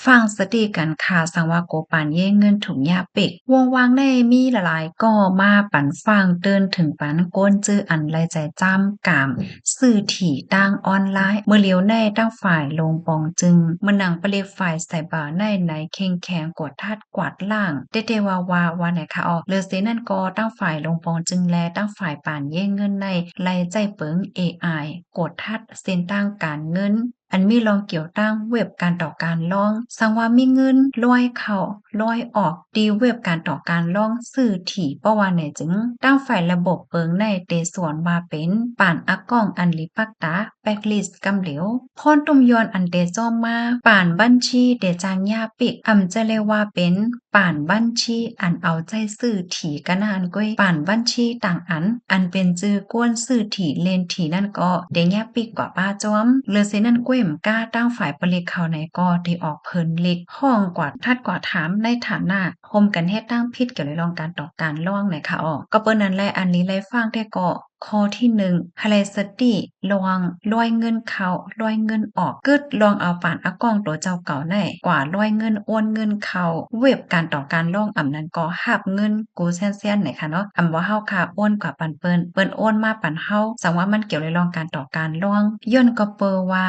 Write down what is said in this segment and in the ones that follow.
ຟັງສະຕິກັນຄ່າ ສັງວ່າໂກປານເຢ້ເງິນ ທຸກຍາປິກ. ວົງວ່າງໃນມີຫຼາຍໆກໍມາປັນຟັງເຕືອນເຖິງປັນ ກົນຈື່ອັນໄລໃຈຈ້ຳກາມຊື້ທີ່ທາງອອນລາຍ. ເມື່ອຫຼຽວໃນ ທາງຝ່າຍໂລງປອງຈຶ່ງ ເໝືອນໜັງປະລິກຝ່າຍໄຊເບີໃນ ໃນເຄັ່ງແຂງກວດທັດກວາດລ້າງ ເຕເຕວ່າວ່າ ວ່າແນວຄ່າອອກ. ເລີເສນັ້ນກໍ ທາງຝ່າຍໂລງປອງຈຶ່ງ ແລະ ທາງຝ່າຍປານເຢ້ເງິນໃນ ໄລ່ໃຊ້ເປິງເອໄອ ກວດທັດເສັ້ນທາງການເງິນ ອັນມີລອງກ່ຽວທາງເວັບການຕໍ່ການລອງ ສັງວ່າມີເງິນລອຍເຂົ້າລອຍອອກ ທີ່ເວັບການຕໍ່ການລອງຊື້ທີ່ ເພາະວ່າແນວຈຶ່ງ ທາງຝ່າຍລະບົບເປິງໃນ ເຕສວນວ່າເປັນປານອາກອງອັນລີປາກຕາ ແບລັກລິສກຳຫຼຽວ. ພອນຕຸ້ມຍ້ອນອັນເຕຊອມມາ ປານບັນຊີເຕຈ້າງຍາປິກ ອຳຈະເລີຍວ່າເປັນປານບັນຊີອັນເອົາໃຊ້ຊື້ທີ່ກະນານກ້ວຍ ປານບັນຊີຕ່າງອັນ ອັນເປັນຈື່ກວນຊື້ທີ່ເລນທີ່ນັ້ນກໍເຕຍາປິກກວ່າປ້າຈອມ. ເລີເສນັ້ນກ້ວຍ ມກາທາງຝ່າຍປະລິກເຂົ້າໃນກໍເຕອອກເພີນລິກ ຮ້ອງກວາດທັດກວາດຖາມໃນຖານະ ໂຮມກັນເຮັດທາງຜິດກ່ຽວລອງການຕໍ່ການລອງໃນຄ່າອອກ. ກໍເປີນນັ້ນແຫຼະ ອັນລີໄລ່ຟັງແທ້ກໍ ຂໍ້ທີໜຶ່ງ ໃຫ້ໄລ່ສະຕິລອງລອຍເງິນເຂົ້າລອຍເງິນອອກ ກຶດລອງເອົາປານອາກອງໂຕເຈົ້າເກົ່າໃນ ກວ່າລອຍເງິນໂອນເງິນເຂົ້າເວັບການຕໍ່ການລອງ ອຳນັ້ນກໍຮັບເງິນກູແຊນໆ ໃນຄ່າເນາະ ອຳວ່າເຮົາຄ່າໂອນກວ່າປັນເປີນ ເປີນໂອນມາປັນເຮົາ ສັງວ່າມັນກ່ຽວລອງການຕໍ່ການລອງ ຍ້ອນກໍເປີວ່າ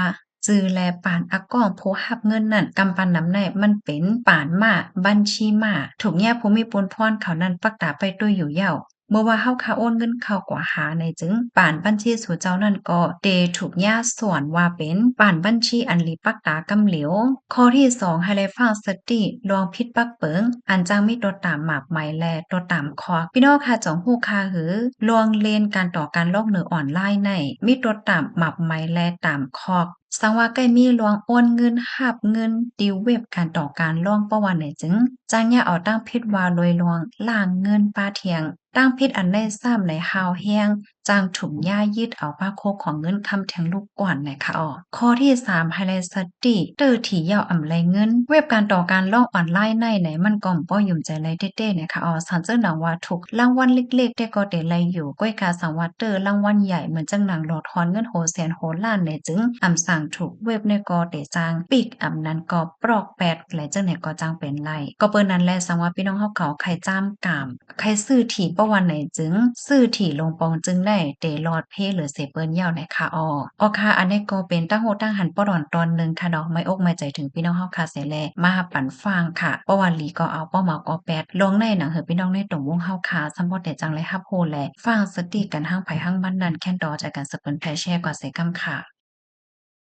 ຈື່ແລະປານອາກອງຜູ້ຮັບເງິນນັ້ນ ກຳປານນຳໃນ ມັນເປັນປານມ້າ ບັນຊີມ້າ ທຸກຍາຜູ້ມີປຸນພອນເຂົານັ້ນ ປັກຕາໄປຕົວຢູ່ເຍົາ ເມື່ອວ່າເຮົາຄ່າໂອນເງິນເຂົ້າກວ່າຫາໃນຈຶ່ງ ປານບັນຊີສູ່ເຈົ້ານັ້ນກໍເຕຖືກຍາສວນວ່າເປັນປານບັນຊີອັນລີປັກຕາກຳຫຼຽວ. ຂໍ້ທີສອງ ໃຫ້ໄລ່ຟັງສະຕິລອງຜິດປັກເປິງ ອັນຈັ່ງມີຕົວຕາມໝາບໄໝ ແລະ ຕົວຕາມຄອກ. ພີ່ນ້ອງຄ່າຈອງຮູ້ຄ່າຫື ລວງເລນການຕໍ່ການລອກເນີອອນລາຍໃນ ມີຕົວຕາມໝາບໄໝ ແລະ ຕາມຄອກ. ສັງວ່າໃກ້ມີລວງໂອນເງິນ ຮັບເງິນ ຕິວເວັບການຕໍ່ການລອງ ເພາະວ່າແນວຈຶ່ງ ຈ້າງຍາເອົາຕັ້ງຜິດວ່າລວຍລວງ ລ້າງເງິນປາທ່ຽງ ຕັ້ງຜິດອັນໃດຊ້ຳໃນຮາວແຮງ ຈ້າງທຸກຍາຍຶດເອົາປາໂຄຂອງເງິນຄຳແທ່ງລູກກວນໃນຄ່າອອກ. ຂໍ້ທີສາມ ໃຫ້ໄລ່ສະຕິ ເຕີທີ່ເຍົາອຳໄລເງິນ ເວັບການຕໍ່ການລອງອອນລາຍໃນໃນ ມັນກໍບໍ່ຫຍຸ້ມໃຈໄລເຕໆ ໃນຄ່າອອກ. ສັງເຈີໜັງວ່າທຸກລາງວັນເລັກໆ ແຕ່ກໍເຕໄລຢູ່ ກ້ວຍກາສັງວ່າເຕີລາງວັນໃຫຍ່ ເໝືອນຈັ່ງໜັງຫຼໍ່ທອນເງິນໂຫແສນໂຫລ້ານໃນຈຶ່ງ ອຳສັງທຸກເວັບໃນກໍເຕຈ້າງປິກ ອຳນັ້ນກໍປອກແປດ ແລະ ຈັ່ງໃດກໍຈັ່ງເປັນໄລ. ກໍເປີນນັ້ນແຫຼະ ສັງວ່າພີ່ນ້ອງເຮົາເຂົາໃຄ່ຈ້ຳກາມ ໃຄ່ຊື້ທີ່ ເພາະວ່າໃນຈຶ່ງ ຊື້ທີ່ລົງປອງຈຶ່ງໄດ້ ເຕລອດເພເຫຼືອເສເປີ້ນເຍົາໃນຄ່າອອກ. ອໍຄ່ະ ອັນນີ້ກໍເປັນຕາງຮູ້ຕາງຫັນປອດອນຕອນໜຶ່ງຄ່ະເນາະ ໄມ້ອົກໄມ້ໃຈເຖິງພີ່ນ້ອງເຮົາຄ່ະເສແລະ ມາປັນຟັງຄ່ະ ເພາະວ່າລີກໍເອົາປ້ອມເອົາກໍແປດ ລອງໃນໜັງເຮີພີ່ນ້ອງໃນຕົງວົງເຮົາຄ່ະ ສຳພອດແດ່ຈັ່ງໄດ້ຮັບຮູ້ ແລະ ຟັງສະຕິກັນ ທັງໃຜທັງມັນນັ້ນ ແຄ້ນຕໍ່ໃຈກັນ ສະເປີ້ນແຜ່ແຊກວ່າເສກຳຄ່ະ.